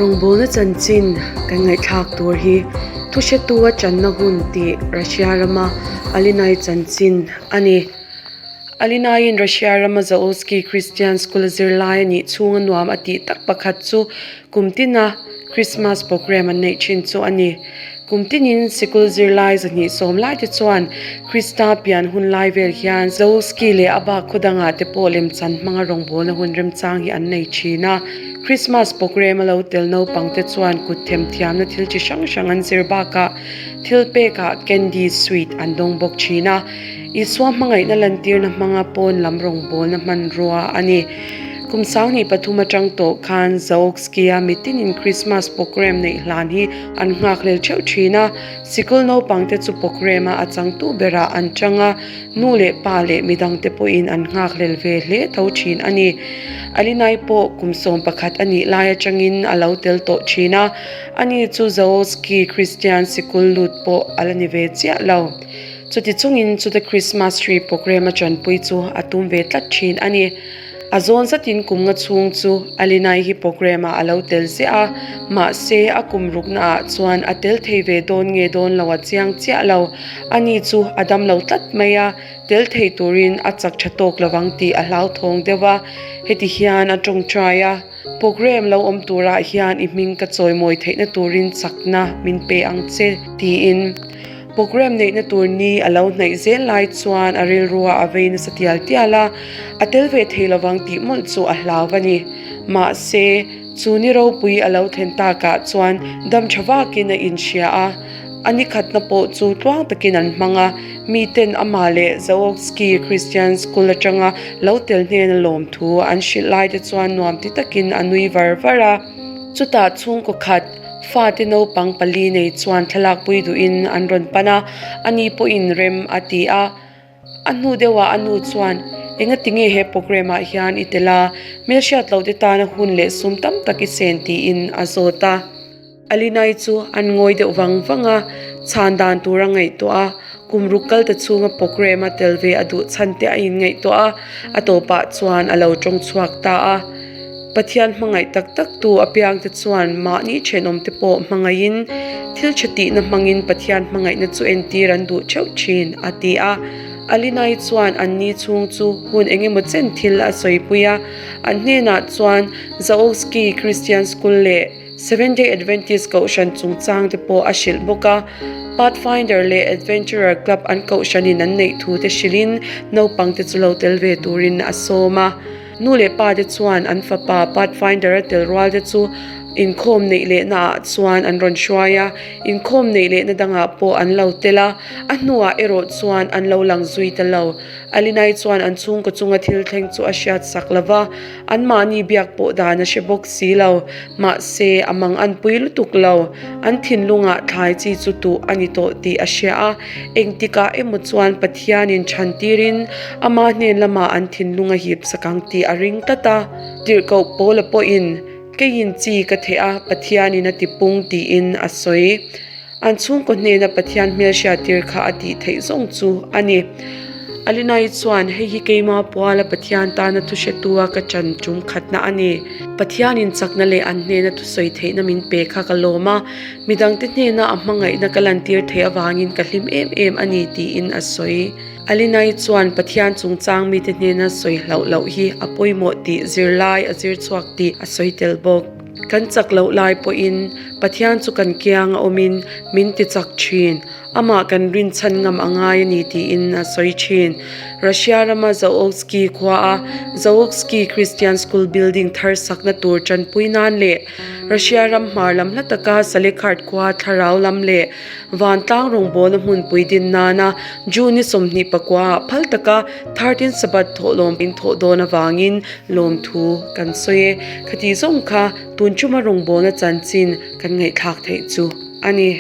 Rawngbawlna chanchin kan ngaihthlak tur hi thuhretu a channa hun tih Russia rama Alinai chanchin a ni. Alinaiin Russia rama Zaolsky Christian School a zirlai a nih chhunga nuam a tih tak pakhat chu kum tina Christmas program an neih thin chu a ni. Kum tinin sikul zirlai 210 lai te chuan Krista pian hun lai vel hian Zolsky leh a bak khaw dangah te pawh lemchan hmanga rawngbawlna hun remchang hi an nei thin a. Christmas program a lo tel naupang te chuan kut themthiamna thil chi hrang hrang an zir bakah thil pekah candy sweet an dawng bawk thin a. Isua hmangaihna lantirna hmanga pawn lam rawngbawlna hmanrua a ni. Kum 23 atang tawh khan Zaoksky-a mitinin Christmas program neih hlan hi an nghakhlel theuh thin a. Sikul naupangte chu program-a a changtu berah an chang a, nu leh pa leh midangte pawhin an nghakhlel ve hle tho thin a ni. Alinai pawh kum 11 a nih lai atangin a lo tel tawh thin a, ani chu Zaoksky Christian sikul lut pawh a la ni ve chiah lo. Chuti chungin chute Christmas tree program a chanpui chu a tum ve tlat thin a ni. A zawn zatin kum nga chhung chu Alinai hi program ah a lo tel ziah a, mahse a kum rukna ah chuan a tel thei ve dawn nge dawn lo a chiang chiah lo. Ani chu a dam lo tlat mai a, tel thei turin a chak tha tawk lovang tih a hlauthawng deuh a, heti hian a tawngtai a. Program lo awm turah hian i hming ka chawimawi theihna turin chakna min pe ang che, tiin. Program neihna tur ni a lo hnaih zel lai chuan a rilrua a vei nasa tial tial a, a tel ve thei lovang tih mawlh chu a hlau a ni. Mahse, chu ni ropui a lo thlen takah chuan dam tha vakin a inhria a. A ni khatna pawh chu tluang takin an hmang a, miten amah leh Zaoksky Christian School atanga lo tel hnena lawmthu an hrilh lai te chuan nuam ti takin a nui var var a. Chutah chhungkaw khat, fate naupang pali nei chuan thlalakpui duhin an rawn pan a, ani pawhin rem a ti a. A hnu deuhah a nu chuan, Engati nge he program ah hian i tel a, hmelhriat loh te tana hun leh sum tam tak i sen tiin a zawt a. Alinai chu an ngawi deuh vang vang a, chhan dan tur a ngaihtuah a, kum ruk kal ta chhunga program a tel ve a duh chhan te a inngaihtuah a, a tawpah chuan a lo tawng chhuak ta a. Pathian hmangaih tak tak tu apiang te chuan mahni thenawm te pawh hmangaihin thil tha tihna hmangin Pathian hmangaihna chu entir an duh theuh thin, a ti a. Alinai chuan anni chhung chu hun engemaw chen thil a sawipui a, an hnenah chuan Zaoksky Christian School leh Seventh Day Adventist kohhran chungchang te pawh a hrilh bawk a, Pathfinder leh Adventurer Club an kohhranin an neih thu te hrilhin naupang te chu lo tel ve turin a sawm a. Nu leh pa te chuan an fapa Pathfinder a tel rual te chu inkhawm neih lehna ah chuan an rawn hruai a, inkhawm neih lehna dangah pawh an lo tel a, a hnuah erawh chuan an lo lang zui ta lo. Alinai chuan an chhungkaw chunga thil thleng chu a hriat sak lo va, anmahni biak pawh dan a hre bawk si lo. Mahse, a mang an pui lutuk lo. An thinlungah thlai chi chu tuh a ni tawh tih a hria a, engtikah emaw chuan Pathianin chhan tirin ama hnen lamah an thinlung a hip sak ang tih a ring tlat a. Tirhkoh Paula pawhin, Keiin chi ka theh a, Pathianin a tipung tiin a sawi. An chhungkaw hnena Pathian hmel hriattir kha a tih theih zawng chu a ni. Alinai chuan, Hei hi keima puala Pathian tana thu hretua ka chan tum khatna a ni. Pathianin chakna leh an hnena thusawi theihna min pe kha ka lawm a, midangte hnena a hmangaihna ka lantir theih avangin ka hlim em em a ni, tiin a sawi. Alinai chuan Pathian chungchang mite hnena sawi hlauh loh hi a pawimawh tih zirlai a zir chhuak tih a sawi tel bawk. Kan chak loh lai pawhin Pathian chu kan kiang a awmin min ti chak thin. Amah kan rinchhan ngam a ngai a ni tiin a sawi thin. Russia rama Zaoksky khua a Zaoksky Christian School building thar sakna tur tanpui nan leh Russia ram hmar lam hla taka Salekhard khua thlarau lam leh Vantlang rawngbawlna hmunpui din nana June ni 29 ah phal taka 13 Sabbath thawhlawm in thawh dawn avangin lawmthu kan sawi e. Khati zawng kha tun chuma rawngbawlna chanchin kan ngaihthlak theih chu a ni.